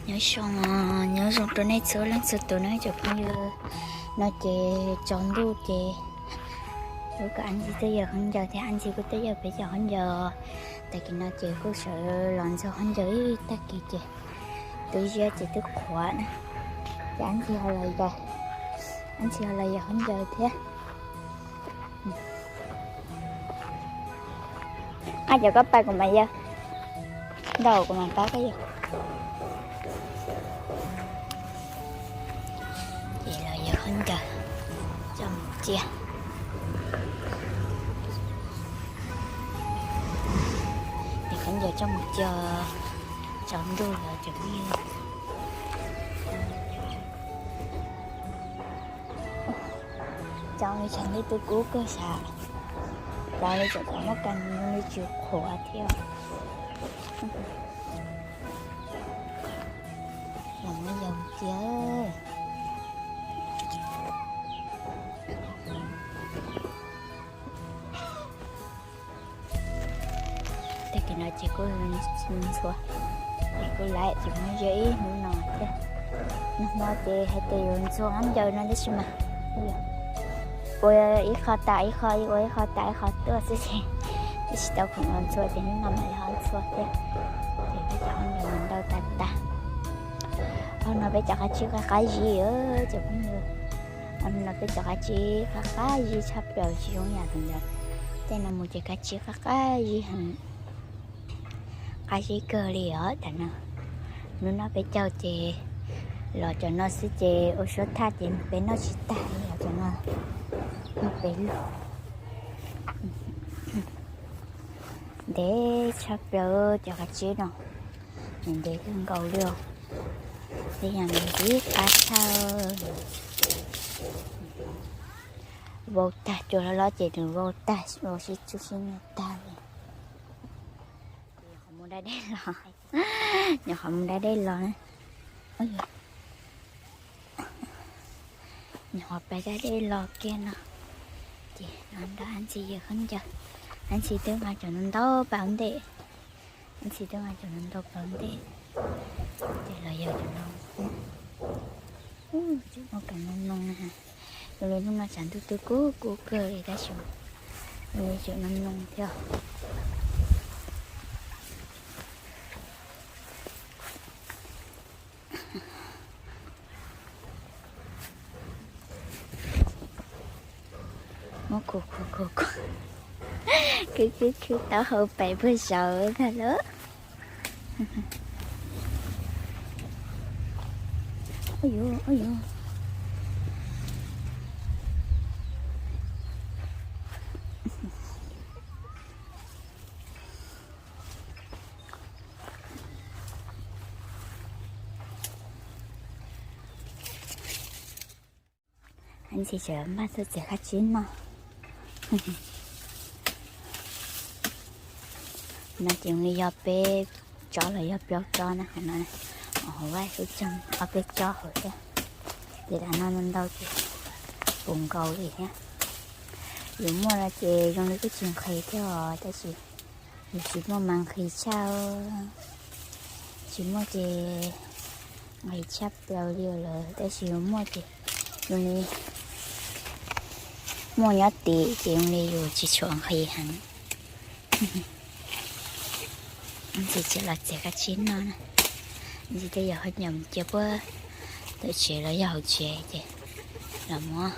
Nyob zoo, nyob zoo rau nej txhua leej txhua tus na cov phooj ywg. No ces tsaus ntuj ces kuv kom Ab Ntxhi tuaj yawg khaub ncaws thiab Ab Ntxhi kuj tuaj yawg peb cov khaub ncaws. Tag kis no ces kuj sawv los ntxuag khaub ncaws ib tag kis ces twb ziab ces twb qhuav na. Ces Ab Ntxhi ho los yawg, Ab Ntxhi ho los yawg khaub ncaws thiab. Ab, cov koj pab kuv mas yawg, ntau kuv mam pab koj yawg. Ces los yawg khaub ncaws coj mus cia. Yawg khaub ncaws coj mus cia, tsaus ntuj los cov phooj ywg. Cov li tshav ntuj twb kub kawg sas, los li tseem muab kas li tsis qhuav thiab. Los muab yawg cia. Tag kis no ces kuj ntxhua, ces kuj laib ces muab ziab ib hnub no thiab. Nag hmo ces hais tias yuav ntxhua khaub ncaws no tab sis mas ua ib qho tas ib qho, ua ib qho tas ib qho tuaj xwb ces twb tsis tau khoom los ntxhua ces hnub no mam li ho ntxhua thiab. Ces peb cov khaub ncaws ntau tas tas. Hnub no peb cov qab tsib qab qab zib cov phooj ywg. Hnub no peb cov qab tsib qab qab zib tshaj plaws tsis zoo yam ntawd. Tej no mus ces qab tsib qab qab zib heev. Qab zib kawg li os tam no. Hnub no peb caug ces los cov no xwb ces ua suab thaj ces peb noj tsis tag li os cov no. Noj peb lub. Ntev tshaj plaws cov qab tsib no. Ntev kawg nkaus li os. Tej yam ntev qab tshaj. Vau tag, cua hlob hlob ces nws vau tag, vau sib txuj sib nias tag li. Nyuam qhuav mus da dej los, nyuam qhuav mus da dej los, nyuam qhuav pais da dej los kiag no, ces los nrog Ab Ntxhi yawg khaub ncaws. Ab Ntxhi twb nqa cov no ntau pab ntej, Ab Ntxhi twb nqa cov no ntau pab ntej, ces los yawg cov no. Tseem muaj kev mloog mloog na. Zoo li hnub no tshav ntuj twb kub kub kawg li tab sis zoo li tseem mloog mloog thiab. Muab khu khu khu khu, khwv khwv khwv taub hau pais puag saud ntag lauj. Ua yuav, ua yuav. Ab Ntxhi tseem npaj tuaj txiav kab tsib noj. No ces li yog peb tsob los yog plaub tsob na, qhov no, hauv vaj hauv tsev ob peb tsob hauv thiab. Ces tam no ntau ces puv nkaus li thiab. Yus muaj no ces zoo li kuj tsis nqhis thiab os, tab sis yus tsis muaj mas nqhis tshaj, tsis muaj ces nqhis tshaj plaws li lawm, tab sis yus muaj ces zoo li muaj nyob tid ces zoo li yus tsis tshua nqhis heev. Ntxhi tseem los txiav kab tsib noj na. Ntxhi twb yog ho nyom cia puag tom tsev los yog hauv tsev ces los muab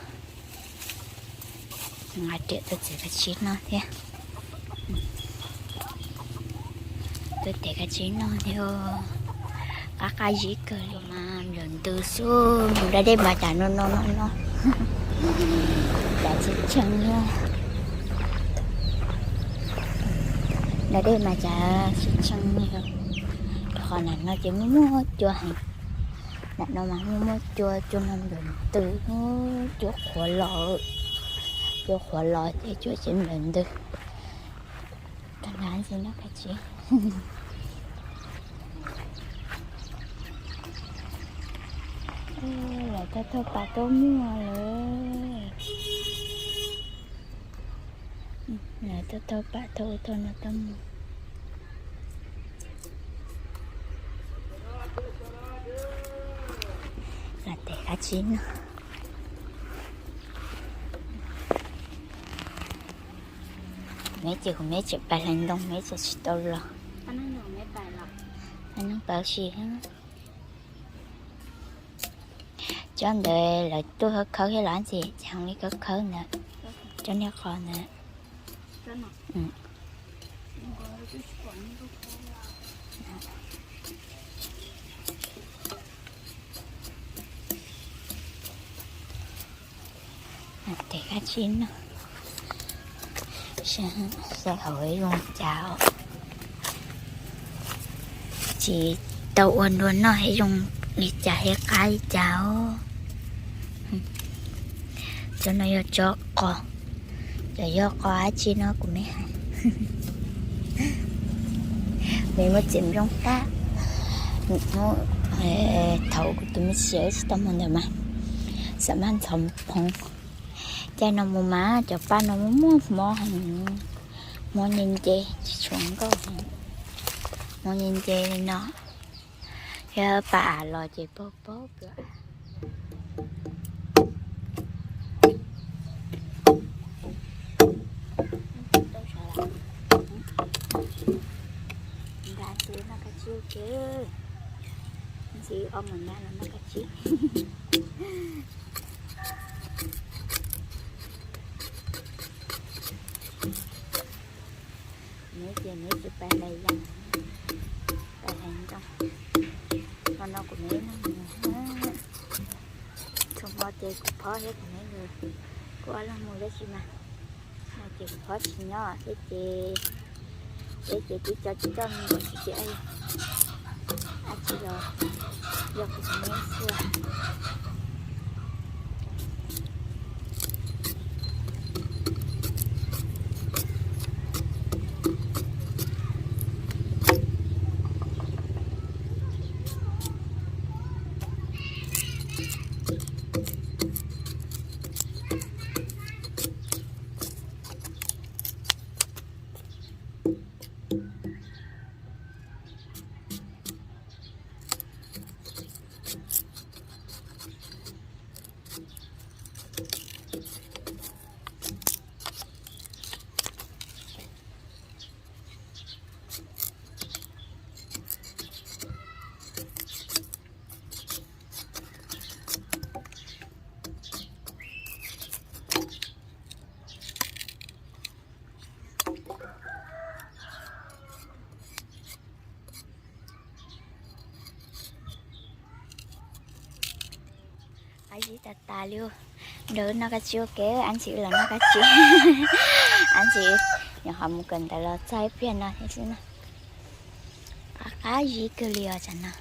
nqa riam tuaj txiav kab tsib noj thiab. Tuaj txiav kab tsib noj thiab. Qab qab zib kawg li mas nplawm ntws xwb, mus da dej mas cas no no no no. Cas tsis tshee li. Da dej mas cas tsis tshee li. Qhov nram no ces muaj muaj cua heev. Nram no mas muaj muaj cua, cua no nplawm ntws, cua qhuav los, cua qhuav los ces cua ces nplawm ntws. Rau nrad ntxhi noj kab tsib. Lawv thauj thauj pas tuaj muag lawm. Lawv thauj thauj pas thauj ub thauj no tuaj muag. Dab tsi no? Me ces kuv me tseem pais hlais ntoo, me tseem tsis tau los. Pab neeg pab si. Cov ntawd lawv tuaj khawb khawb thiab los ntxiv, ces li khawb khawb ntawd, cov niag qos ntawd. Tes kab tsib no, saib hauv zoo cas, tsis tau ua nrua noj es zoo li cas thiab qab li cas os. Cov no yog cov qos, cov yog qos dab tsi no kuv me hais. Me muab txiav zoo qab. Thaum kuv tus me tsiav tsis tau mus ntawd mas xam maj ntxhov phoov. Caij no mus mas cov paj no muaj muaj hmoov heev, hmoov nce nce tsis tshua nkauj heev, hmoov nce nce li no. Yog paj av los ces paug paug kawg. Nqa ntxiv noj kab tsib ua ke, ntxiv ob mus nyab los noj kab tsib. Neb ces neb tsis pais hlais yas, pais hlais ntoo. Hmo no kuv me ib leeg mus, txhua hmo ces kuv phob thiab kuv me nkawd kuj ob leeg mus tab sis mas no ces kuv phob tsis nyob thiab ces, ces tib co tib co me ntsis ces dab tsi los yog kuv me xwb. Ab zib tas tas li, nrog wb noj kab tsib ua ke, ab ntxwv los noj kab tsib. Ab ntxwv nyuam qhuav mus kawm ntawv los txog ib pliag no thiab xwb na. Qab qab zib kawg li os tsam no.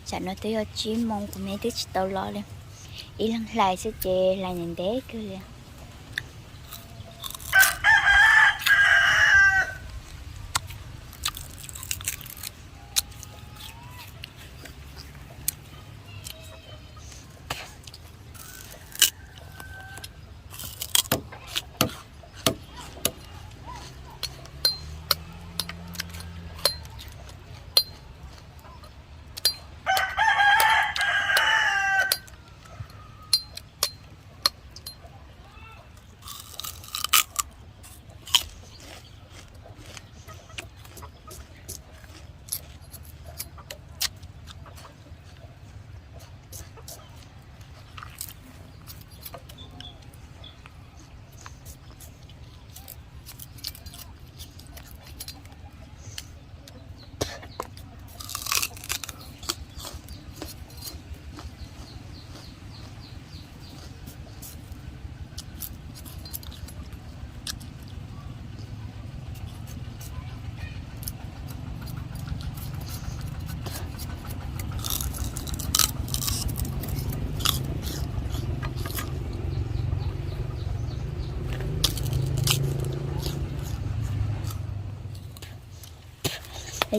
Tsam no twb yog tsib moos kuv me twb tsis tau los li, ib leeg hlais xwb ces hlais ntev ntev kawg li.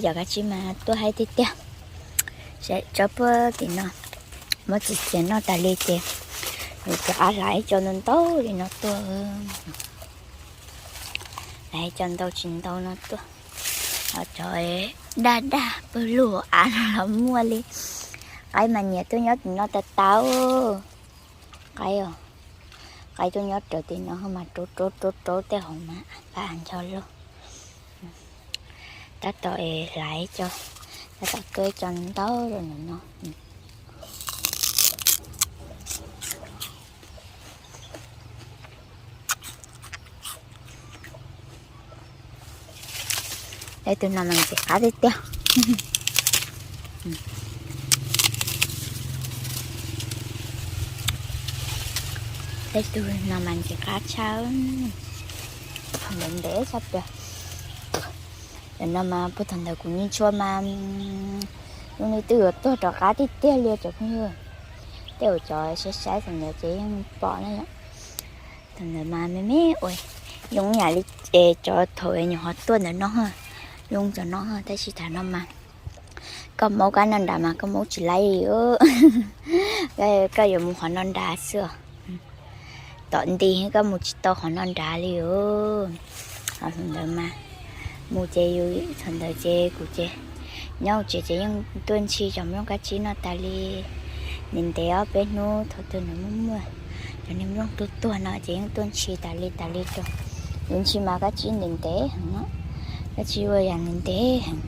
Cov kab tsib mas tuaj haib tiag tiag. Tso puag tim no, muab txiav txiav noj tas li ces yus cov av hlais cov ntau ntau li no tuaj. Hlais cov ntau tsis ntau no tuaj. Cov daj daj pawg lug av los muaj li. Qaib mas nyiam tuaj nyob tim no tas tas. Qaib, qaib tuaj nyob raws tim no mas rauv rauv rauv rauv tej hauv mas pab ncho lug. Tab tom es hlais cov, tab tom tuaj cov ntau ntau no. Ib tug no mas ntxim qab tiag tiag. Ib tug no mas ntxim qab tshaj, ntev ntev tshaj plaws. Cov no mas puag thaum ntawd kuv nyiag tshua mas zoo li twb yuav tuag rov qab tiag tiag li cov phooj ywg. Tej uas cov saib saib thaum ntawd ces yeej pom na yom. Thaum ntawd mas me me ua zoo yam li cov thaum nyuam qhuav tuaj ntawm no, zoo cov no, tab sis thaum no mas koj maub kab noj nrad mas koj maub tsis laib li. Koj yuav mus qhov no nrad xwb os. Tom nti koj mus tsis tau qhov no nrad li os. Ho thaum ntawd mas mus ces yus, thaum ntawd ces kuv ces nyob hauv tsev ces yeej tuaj ntshi cov nplooj kab tsib no tas li. Ntev ntev ob peb hnub thaum twg nws muaj muaj cov niag nplooj tuag tuag no ces yeej tuaj ntshi tas li tas li rau. Yus ntshi mas kab tsib ntev ntev heev, kab tsib ua yam ntev ntev heev.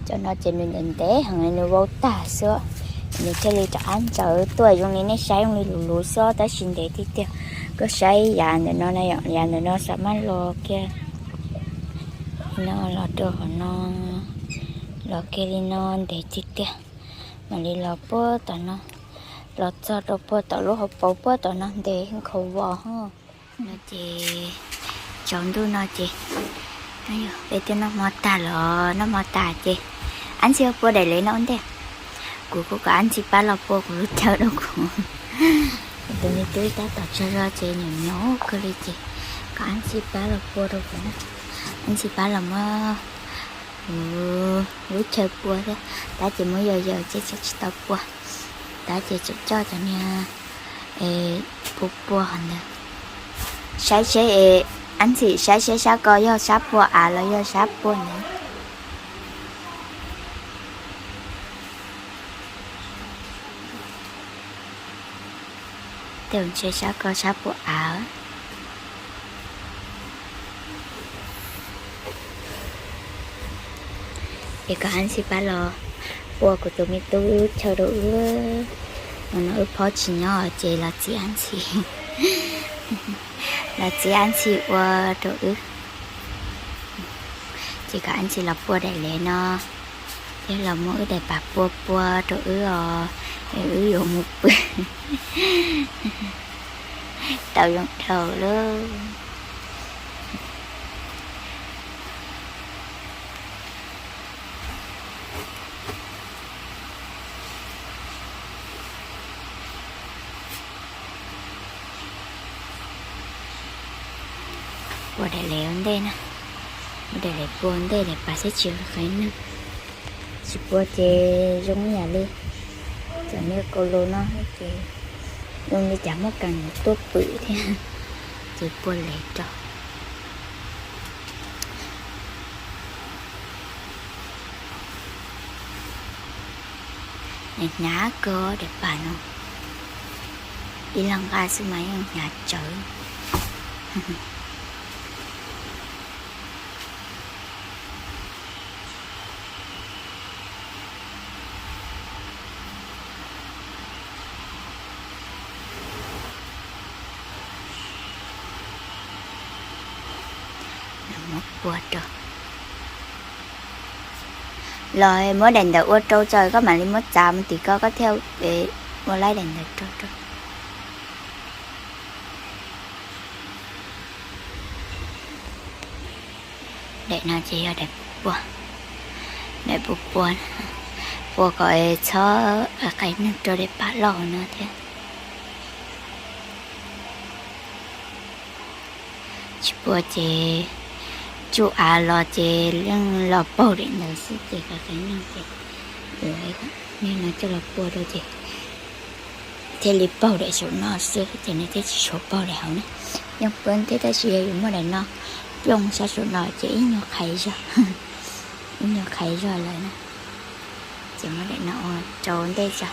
Cov no ces nws ntev ntev heev nws vau tag xwb, nws thiaj li rov qab ntxaws tuaj zoo li nej saib zoo li luv luv xwb tab sis ntev tiag tiag. Koj saib yav ntawm no na yom, yav ntawm no xam maj los kiag no los rau qhov no, los kiag li no ntev tiag tiag. Mam li los puag tom no, los txog rau puag tom lub hauv paus puag tom no ntev nkhaus vos ho. No ces tsaus ntuj no ces peb twb noj hmo tag los noj hmo tas ces Ab Ntxhi pua daim lev no ua ntej. Kuv kuj kom Ab Ntxhi pab los pua kuv lub chaw rau kuv. Kuv tus me tub tab tom tsaug zog ces nyob nyob kawg li ces kom Ab Ntxhi pab los pua rau kuv na. Ab Ntxhi pab los muab kuv lub chaw pua thiab, tab ces muab yaws yaws ces tseem tsis tau pua, tab ces tseem coj cov niag pua pua qhov ntawd. Saib seb, Ab Ntxhi saib seb sab ko yog sab pua av los yog sab pua ntawd. Tej zaum ntshe sab ko sab pua av. Es kom Ab Ntxhi pab los pua kuv tus me tub chaw rau wb. Hmo no wb phob tsis nyob ces los txib Ab Ntxhi, los txib Ab Ntxhi ua rau wb. Ces kom Ab Ntxhi los pua daim lev no, thiab los muab wb daim pam pua pua rau wb os, es wb yuav mus pw. Tau zoo dhau lawm. Pua daim lev ua ntej na, muab daim lev pua ua ntej daim pam xwb tsis qev neeg. Tsis pua ces zoo yam li cov niag kaus lus no ces zoo li cas muab kas tuaj pwm thiab, ces pua lev rau. Hnyav kawg daim pam no, ib leeg nqa xwb mas yeej hnyav tsawv. Muab pua rau. Los muab daim ntawd ua rau tso koj mam li muab txav mus tim ko koj thiaj ua laib daim ntawd rau rau. Daim no ces yog daim pua, daim pua pua, pua kom txhob qev neeg rau daim pam loj no thiab. Tsis pua ces Tsuj av los ces yeej los paug daim ntawd xwb ces qhov qhov no ces, nim no coj los pua rau ces thiaj li paug daim saum no xwb ces nws thiaj tsis tshua paug daim hauv na. Yeej pua thiab tab sis yog yus muab daim no plooj sab saum no ces ib nyuag qhaiv zog, ib nyuag qhaiv zog lawm na. Ces muab daim no ua rau ntej tso.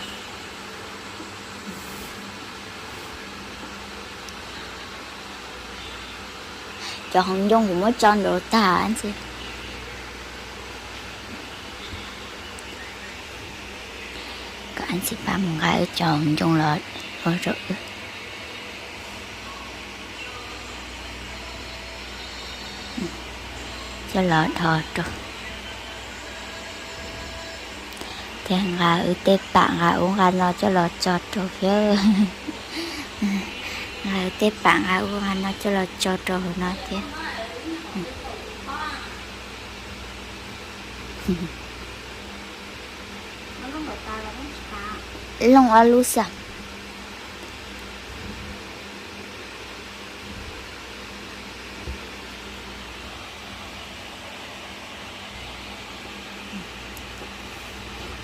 Cov hauv ncoo kuv muab tso nraud tag ntxiv. Kom Ab Ntxhi pab mus nqa wb cov hauv ncoo los ua rau wb. Coj los dhos rau. Thiab nqa wb tej pam nqa ub nqa no coj los tso rau thiab. Nqa wb tej pam nqa ub nqa no coj los tso rau hauv no thiab. Looj ob lub xwb.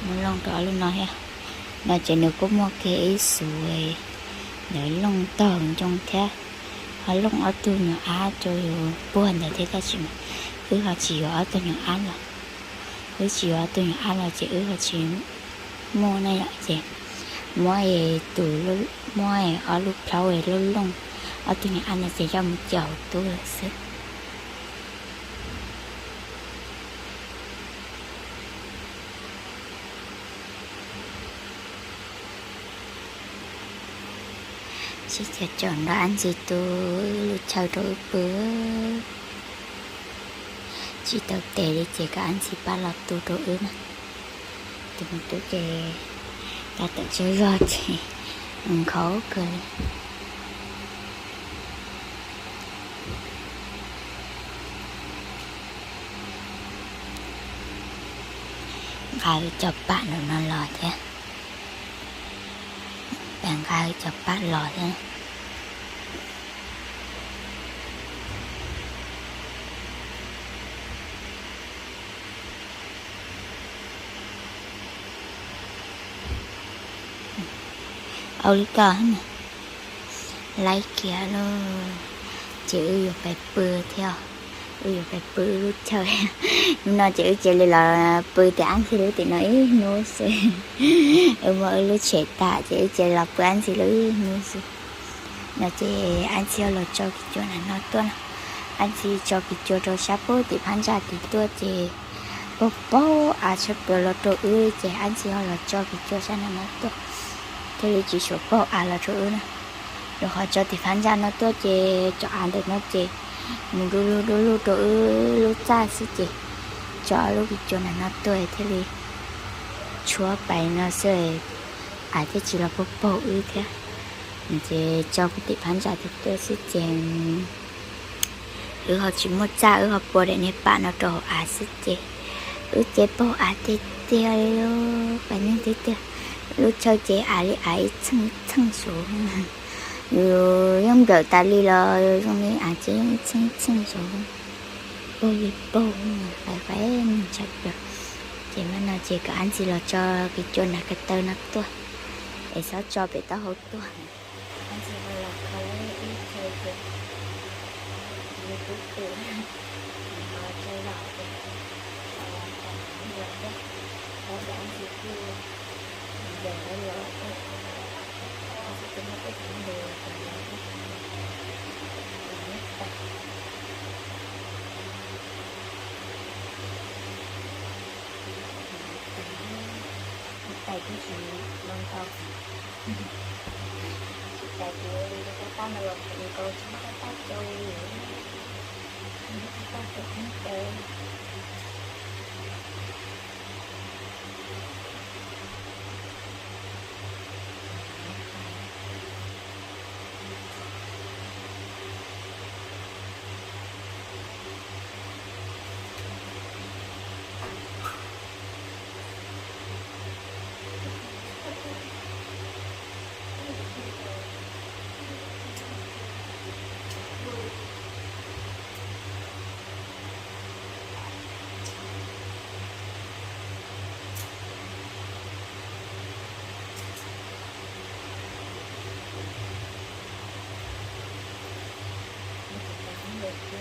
Muab looj rau ob lub no thiab. No ces nws kuj muaj kiag ib xuv ntawd looj taug ncoo thiab, ho looj ob tug nyuam ab rau yus puag ntawd thiab tab sis mas wb ho tsis yuav ob tug nyuam ab los. Wb tsis yuav ob tug nyuam ab los ces wb ho tsis muaj na yom ces muab tus, muab ob lub plhaub looj looj ob tug nyuam ab no ces coj mus cia hauv tub lawm xwb. Sib cav caum nrog Ab Ntxhi tu lub chaw rau wb pw. Tsis tau tes li ces kom Ab Ntxhi pab los tu rau wb na. Tus mus tub ces tab tom tsaug zog ces nkhaus kawg li. Nqa wb cov pam no los thiab. Pab nqa wb cov pam los thiab. Au li ko, laib kiag lauj. Ces wb yuav pais pw thiab, wb yuav pais pw wb lub chaw. Hnub no ces wb cia li los pw tim Ab Ntxhi lub tim no ib hnub xwb. Wb muab wb lub tshem tas ces wb cia li los pw Ab Ntxhi lub ib hnub xwb. No ces Ab Ntxhi los tso kis cua na no tuaj na. Ab Ntxhi tso kis cua rau sab pem tim phab ntsa tid tuaj ces paug paug av tshaj plaws los rau wb ces Ab Ntxhi ho los tso kis cua sab no no tuaj thiaj li tsis tshua paug av los rau wb na. Rau qhov tso tim phab ntsa no tuaj ces cov av ntawm no ces mus du lug du lug rau wb lub txaj xwb ces tso lub kis cua na no tuaj thiaj li tshuab pais no xwb, av thiaj tsis los paug paug wb thiab. Ces tso pem tim phab ntsa tid tuaj xwb ces wb ho tsis muaj txaj, wb ho pua daim niag pam no rau hauv av xwb ces wb ces paug av tiag tiag li, qas neeg tiag tiag. Lub chaw ces av li av ib txheej txheej saud. Yus yeej nplawm tas li los zoo li av ces yeej ib txheej ib txheej saud, paug li paug, qas qas neeg tshaj plaws. Ces mam no ces kom Ab Ntxhi los tso kis cua nas kas taw no tuaj es txhob tso pem taub hau tuaj. Ab Ntxhi los kho ib chaw ces tub pw, tso los ces los tas ntawd thiab, tab sis Ab Ntxhi kuj ncaws dab los thiab, Ab Ntxhi kuj muaj tej txiv ntu tas ntawd thiab. Tais kuj tsis ntau, tais kuv tab tab no los nkaus tsis muaj tab tab rau li, tab tab rau kheeb taw. Ces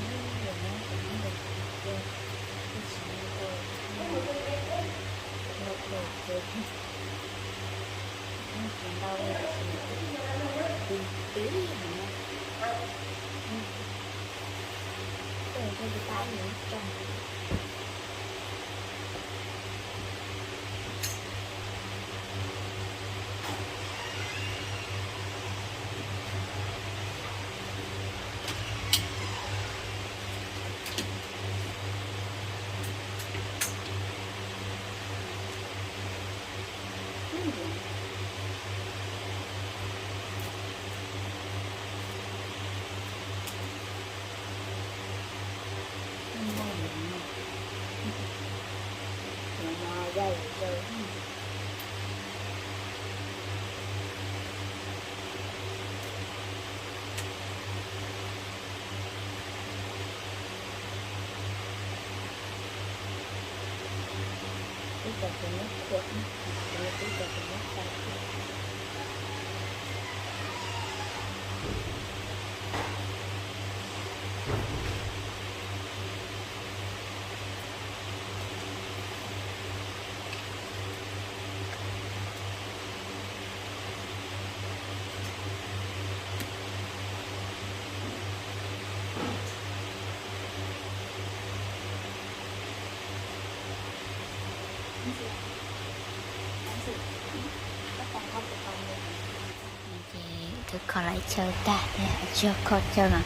twb kho lawm chaw tag, tsis kho chaw mas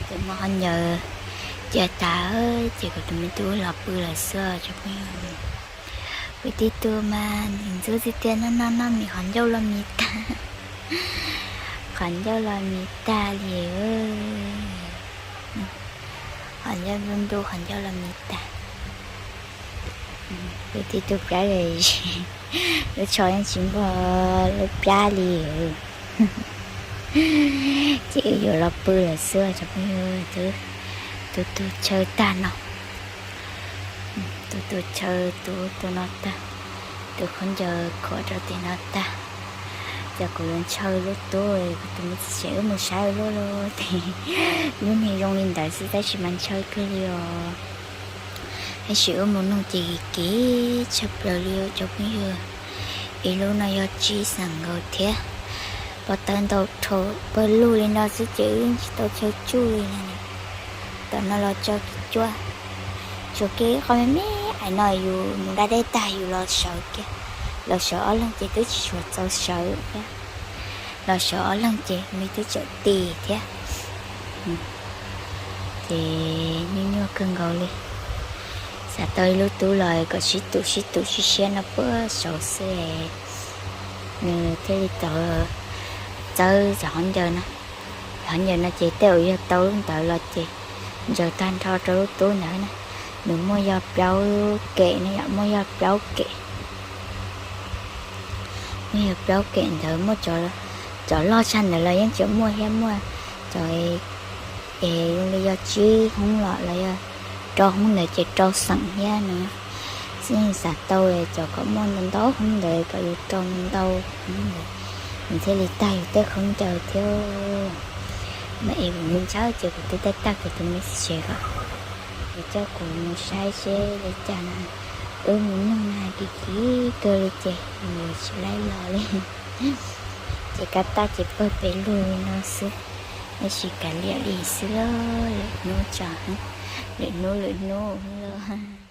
ces muab qhov ncauj cia tas, ces kuv tus me tub los pw lawm xwb os cov phooj ywg. Kuv tib tug mas ntxub tiag tiag, noj noj noj mis qhov ncauj los mis tag, qhov ncauj los mis tag li. Qhov ncauj nruj nruj, qhov ncauj los mis tag. Kuv tib tug plab, lub tsho yeej tsis npog lub plab li. Ces wb yuav los pw lawm xwb cov phooj ywg. Twb tu tu chaw tag no, tu tu chaw, tu tu no tag, tu khaub ncaws khuam rau tim no tag, ces kuv yuav ntshaw lub tub, kuv tus me txiv tsev wb mus saib ua luaj luaj. Lub niag zoo li ntawd xwb tab sis mas ntshaw kawg li os. Tab sis wb mus nug ces kim tshaj plaws li os cov phooj ywg. Ib lub no yog tsib xees nkaus thiab. Pov tawv ntau dhau, pawg lug li no xwb ces wb tsis tau chaw tsuj li na. Tom no los tso kiag cuaj, tsuas kiag ib qho me me. Ais no yus mus da dej tag yus los sawv kiag, los sawv ob leeg ces twb tsis tshua txaus sawv thiab. Los sawv ob leeg ces me twb tseem ti thiab. Ces nyuaj nyuaj kawg nkaus li. Xav tau ib lub tub los kom sib tus sib tus sib siab no puag saud xwb, nws thiaj li tau txawb cov qhov ncaws no. Qhov ncaws no ces tej zaum yog tau lub ntawd los ces ntsaws tag nrho rau lub tub ntawd na. Nws muaj yog plaub kem no, yog muaj yog plaub kem. Muaj yog plaub kem ntawd, muaj cov loj tshaj ntawd los yeej tseem muaj thiab, muaj cov es zoo li yog tsib hoob los los yog rau hoob ntawd ces rau xeem thiab no. Xwb xav tau cov kom muaj ntau ntau hoob ntawd kom yus rau ntau hoob ntawd, nws thiaj li tag yus tej khaub ncaws thiab. Mas es kuv mus ntshaw ces kuv twb tau tag kuv tus me txiv tsev kom nws coj kuv mus saib seb li cas na. Wb mus nug na, kim kim kawg li ces yus tsis laib los li. Ces kab tag ces pawg pes lug li no xwb, tab sis kav liam li xwb, lwm hnub tso, lwm hnub lwm hnub lawm.